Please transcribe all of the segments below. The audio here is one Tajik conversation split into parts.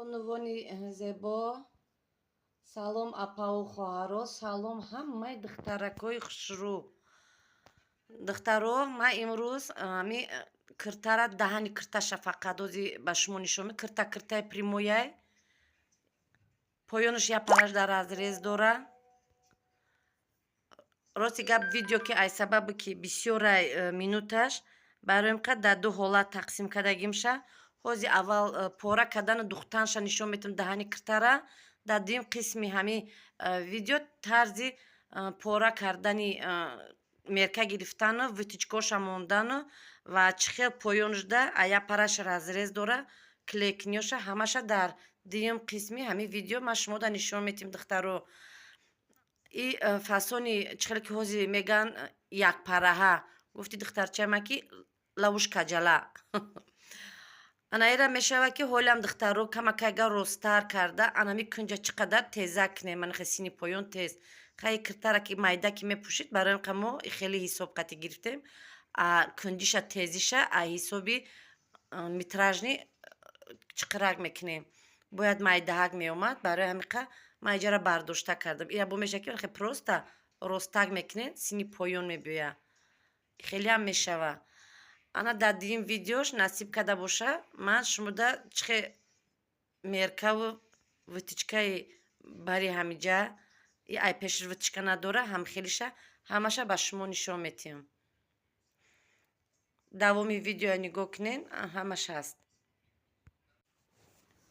Бонувони зебо, салом, апаву хоҳаро, салом, ҳамаи духтаракҳои хушрӯ. Духтаро, ман имрӯз ами киртара, даҳани кирташа фақат ози ба шумо нишон. Кирта киртаи прямой, поёнаш як параш дар разрез дора. Рости гап, видео ки ай сабабе ки бисёрай минуташ, барои қад дар ду ҳолат тақсим кардагимша. Ҳози аввал пора кардану духтанша нишон метам даҳани киртара. Дар дуюм қисми ҳами видео тарзи пора кардани, мерка гирифтану выточкоша мондану ва чӣ хел поёншда ая параш разрез дора, клейкиниёша ҳамаша дар дуюм қисми ҳами видео ман шумода нишон метим. Духтаро, и фасони чӣ хеле ки ҳози меган, якпараҳа, гуфти духтарчаи ман ки лавуш каҷала анаира мешавад, ки ҳолиам, духтаро, камакага росттар карда, анами кунҷа чӣ қадар тезак кунем, ман сини поён тез. Хай, киртара ки майда ки мепӯшид, барои ин мо хеле ҳисоб қати гирифтем, а кунҷиша тезиша а ҳисоби метражни чиқирак мекунем, бояд майдаҳак меомад. Барои ҳамиқа ман иҷара бардошта кардам. Ира бо мешавад ки просто ростак мекунем, сини поён мебиёяд, хелеам мешавад. Ана дар дуюм видеош насиб карда боша, ман шумода чихе меркаву выточкаи бари ҳамиҷа и ай пеши выточка надора, ҳамхелиша ҳамаша ба шумо нишон метиҳам. Давоми видеоя нигоҳ кунен, ҳамаш ҳаст.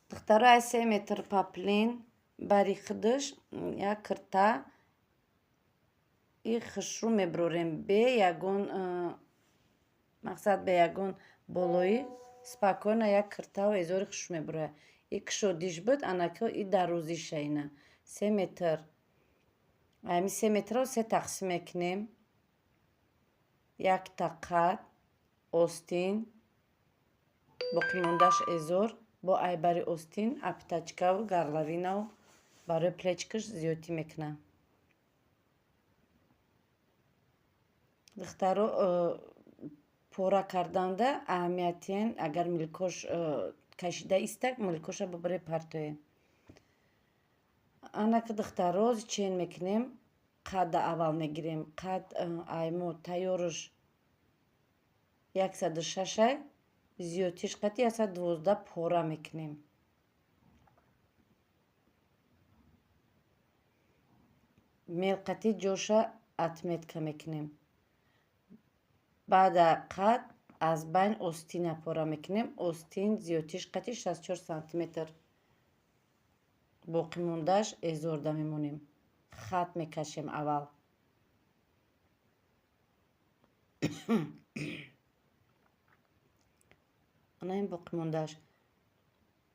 Духтаро, ай 3 метр поплин бари худаш як кирта и хушрӯ мебурорем, бе ягон мақсад, бе ягон болоӣ, спокойно як киртаву эзори хушрӯ мебурояд. И кушодиш буд, анако и дарозиша ина 3 метр. Ами 3 метрро се тақсим мекунем: якта қад, остин, боқимондааш эзор. Бо айбари остин обтачкаву горловинаву барои плечикаш зиёдтӣ мекунам. Духтаро, пора карданда аҳамиятиен, агар милкош кашида истак, милкоша бубаре партоем. Анака, духтаро, чен мекунем. Қадда аввал мегирем. Қад аймо тайёрш 106-ай, зиёдтиш қати 112 пора мекунем. Мелқати ҷоша отметка мекунем. Баъда қад аз байн остина пора мекунем. Остин зиёдтиш қати 64 сантиметр, боқимондааш эзорда мемонем. Хат мекашем аввал. Ана ин боқимондааш.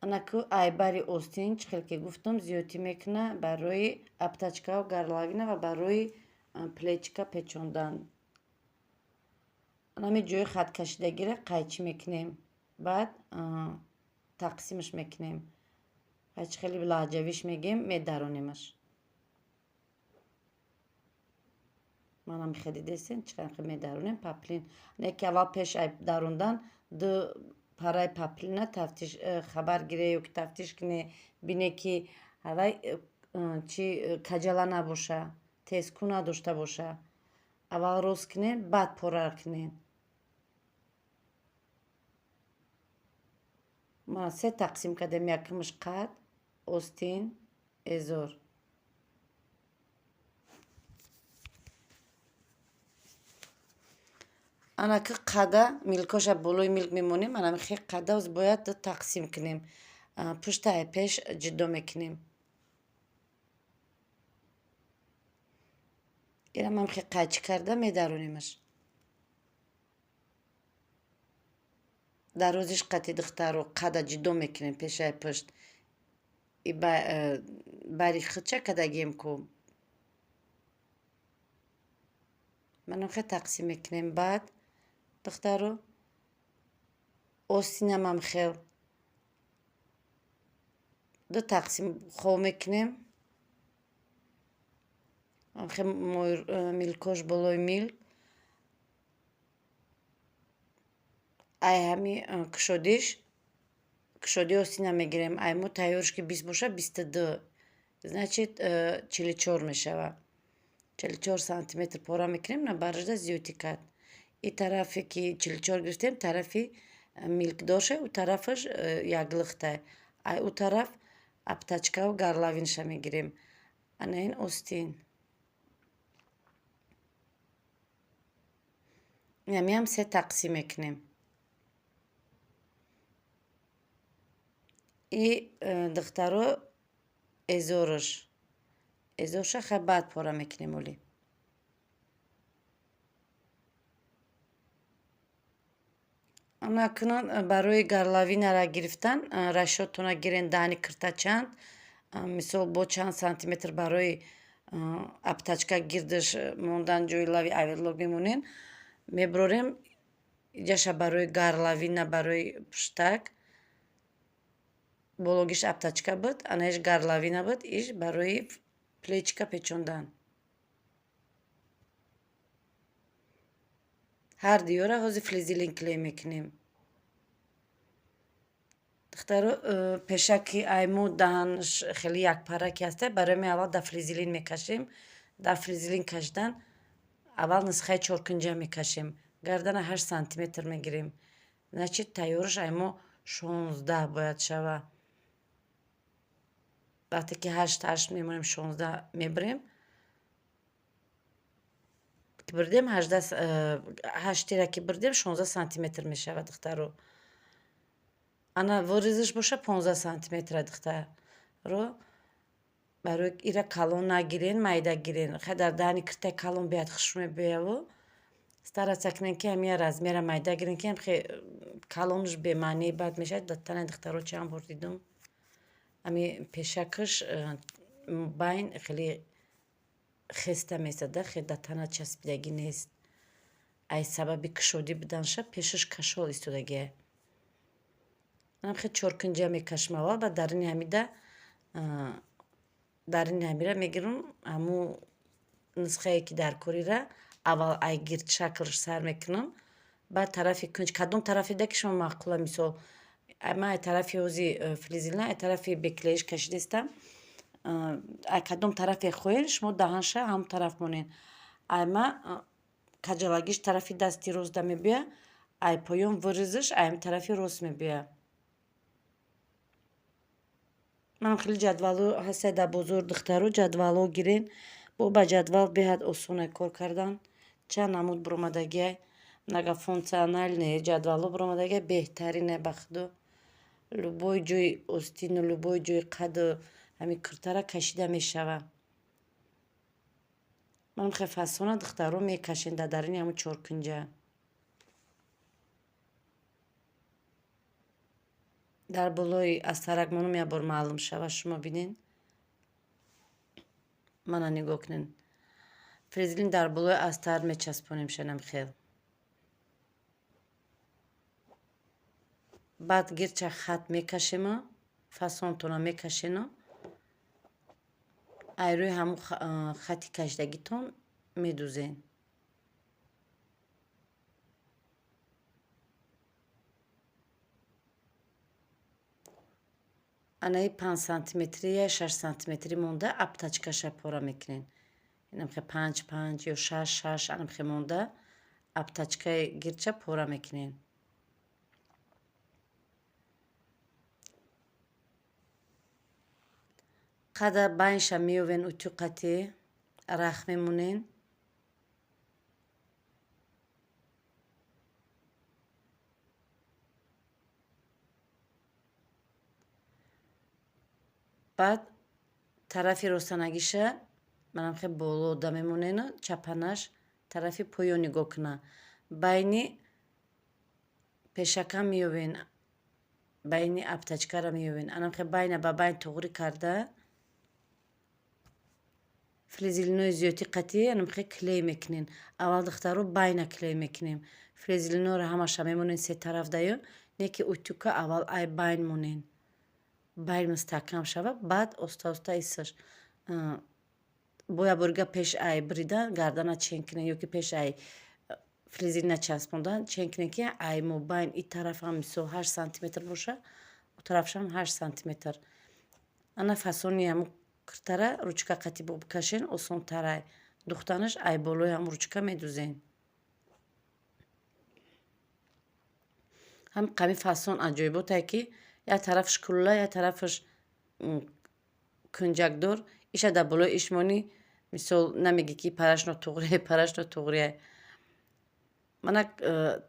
Анаку айбари остин, чӣ хел ки гуфтам, зиёдтӣ мекуна барои обтачкаву горловина ва барои плечика печондан. Анами ҷои хаткашидагиро қайчӣ мекунем, баъд тақсимаш мекунем. Чӣ хеле лаҳҷавиш мегем, медаронемаш. Манам хе дидесен, чӣ хел медаронем поплин. Не ки аввал пеш дарондан ду параи поплина тафтиш хабар гире ё ки тафтиш куне, бине ки ҳавай чи каҷала набоша, тезку надошта боша. Аввал рост кунем, баъд пора кунем. Ма се тақсим кардем: якумаш қад, остин, эзор. Анаки қада милкоша болои милк мемонем. Анами хе қада бояд тақсим кунем, пушта ай пеш ҷудо мекунем. Ирам хе қайчӣ карда медаронемаш. Дарозиш қати, духтаро, қада ҷудо мекунем пешаи пушт. И бари худча кардагием ку, манам хе тақсим мекунем. Баъд, духтаро, остинамам хел ду тақсим хов мекунем, хе милкош болои милк. Ай ҳами кушодиш Кушодии остина мегирем. Ай мо тайёрш ки 20 боша, 22, значит, 44 мешава. 44 сантиметр пора мекунем, на баражда зиёдтӣ кард. И тарафе ки 44 гирифтем, тарафи милкдорша, ӯ тарафаш яклухтай. Ай ӯ тараф обтачкаву горловинаша мегирем. Ана ин остин. Инамиам се тақсим мекунем. И духтаро, эзораш. Эзорша хай баъд пора мекунем оли. Анакунон барои горловинара гирифтан расчётона гирен, даҳани кирта чанд, мисол, бо чанд сантиметр барои обтачка гирдаш мондан, ҷои лави оверлок мемонем, меброрем иҷаша барои горловина, барои пуштак. Бологиш обтачка буд, анаиш горловина буд, иш барои плечика печондан. Ҳар диёра ҳозир флизелин клей мекунем. Духтаро, пешаки айму даҳанаш хеле якпара ки ҳаста, барои ме аввал дар флизелин мекашем. Дар флизелин кашидан аввал нусхаи чоркунҷа мекашем. Гардана 8 сантиметр мегирем. Значит, тайёраш аймо 16 бояд шава. Вақте ки ҳашт ҳашт мемонем, 16 мебирем. Ки бирдем 18, ҳаштира ки бирдем, 16 сантиметр мешавад, духтаро. Ана вырезаш боша 15 сантиметра, духтаро. Барои ира калон нагирен, майда гирен. Хай, дар даҳани киртаи калон биёяд, хуш мебиёяву. Стараться кунен, ки ҳамия размера майда гирен, ки ҳам калонаш бемаънӣ бад мешавад. Дар танаи духтаро чанд бор дидум. Ҳами пешакаш байн хеле хеста месада, хел дар тана часпидагӣ нест. Ай сабаби кушодӣ буданша пешаш кашол истодагиа. Манам хел чоркунҷа мекашам аввал, баъд даруни ҳамида, даруни ҳамира мегирам, ҳамун нусхае ки дар корира аввал ай гирд шаклш сар мекунам, баъд тарафи кунҷ, кадом тарафеда ки шумо маъқула. Мисол, ман ай тарафи ҳози флизелина, ай тарафи беклеиш кашидастам. Ай кадом тарафе хоҳед, шумо даҳанша ҳамон тараф монед. Ай ма каҷалагиш тарафи дасти ростда мебиёяд, ай поён вырезаш ай тарафи рост мебиёяд. Манам хеле ҷадвало ҳастад дар бозор, духтаро, ҷадвало гирен. Бо ба ҷадвал беҳад осоне кор кардан. Чанд намуд буромадагиай, многофункциональный ҷадвало буромадагиай, беҳтарине ба худо. Любой ҷои остину, любой ҷои қаду ҳамин куртара кашида мешавад. Манам хел фасона, духтаро, мекашем дар даруни ҳамун чоркунҷа. Дар болои астарак монум, як бор маълум шава, шумо бинед. Мана, нигоҳ кунед. Флизелин дар болои астар мечаспонем шанам хел. Баъд гирча хат мекашему, фасонтона мекашену, ай рӯи ҳамун хати кашидагитон медузен. Анаи 5 сантиметрия, 6 сантиметрӣ монда, обтачкаша пора мекунед. Инамхе панҷ панҷ ё шаш шаш анамхе монда, обтачкаи гирча пора мекунед. Қада байнша меёвен, утюг қатӣ рах мемонен. Баъд тарафи ростанагиша манамхе болода мемонену, чапанаш тарафи поён нигоҳ куна. Байни пешака меёвен, байни обтачкара меёвен. Анамхе байна ба байн туғрӣ карда, флизелинои зиёдтӣ қатӣ анамхе клей мекунен. Аввал, духтаро, байна клей мекунем. Флизелинора ҳамаша мемонен се тараф даю, не ки утюгка аввал ай байн монен. Байн мустаҳкам шава, баъд оста оста исаш. Боя борига пеш ай бридан гардана чен кунен ё ки пеш ай флизелина часпондан чен кунен, ки ай мобайн и тарафам, мисол, 8 сантиметр боша, Тарафшам 8 сантиметр. Ана, фасони ҳамун киртара ручка қати бикашен, осонтарай духтанаш. Ай болои ҳамун ручка медузен. Ҳам қами фасон аҷоиботае, ки як тарафаш кулла, як тарафаш кунҷакдор. Иша дар болои иш монӣ, мисол, намегӣ, ки параш нотуғрия, параш нотуғрия. Мана,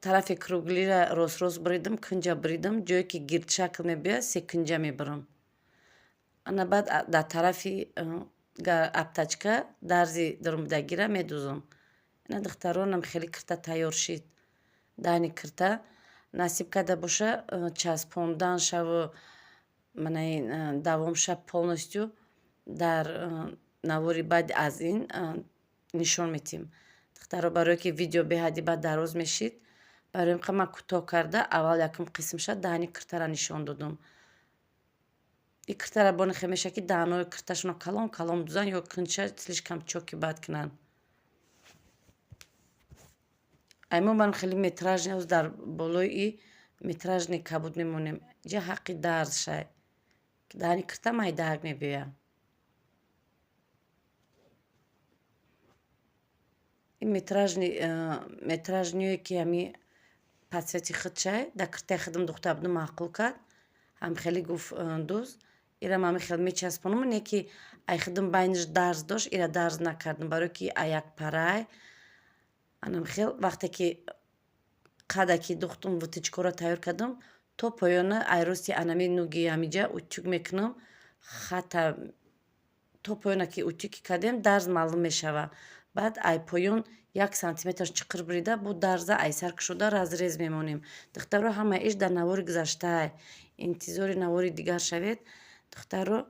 тарафи круглира рост рост буридам, кунҷа буридам. Ҷое ки гирдшакл мебиёяд, секунҷа мебурам. Ана, баъд дар тарафи обтачка дарзи дурумдагира медузам. Ина, духтаронам, хеле кирта тайёр шид. Даҳни кирта насиб карда боша, часпондан шаву мана ин давом ша, полностью дар навори баъди аз ин нишон медиҳем, духтаро. Барое ки видео беҳадди баъд дароз мешид, барои ин ман кӯтоҳ карда, аввал якум қисмша, даҳни киртара нишон додум. И киртара бонихе мешавад, ки даҳанҳои кирташонро калон калон дузан ё кунҷа слишком чоки бад кунанд. Ай мо ман хеле метражный дар болои и метражный кабуд мемонем. Ҷа ҳаққи дарз шай, даҳани кирта майдаак мебиёяд. Ин метражное, ки ҳами по цвети худшай, дар киртаи худам духта будум, маъқул кард. Ҳам хеле гуфт: «Дӯст, ирам ҳами хел мечаспонам». Не ки ай худам байниш дарз дошт, ира дарз накардам, барое ки ай як парай. Анам хел вақте ки қада ки духтум, вытачкаро тайёр кардам, то поёна ай рости анами нуги ҳамиҷа утюг мекунам. Хата то поёна ки утюг кардем, дарз маълум мешавад. Баъд ай поён 1 сантиметр чиқир бурида, бо дарза ай сар кушода разрез мемонем. Духтаро, ҳамаи иш дар навори гузаштаай, интизори навори дигар шавед, духтаро.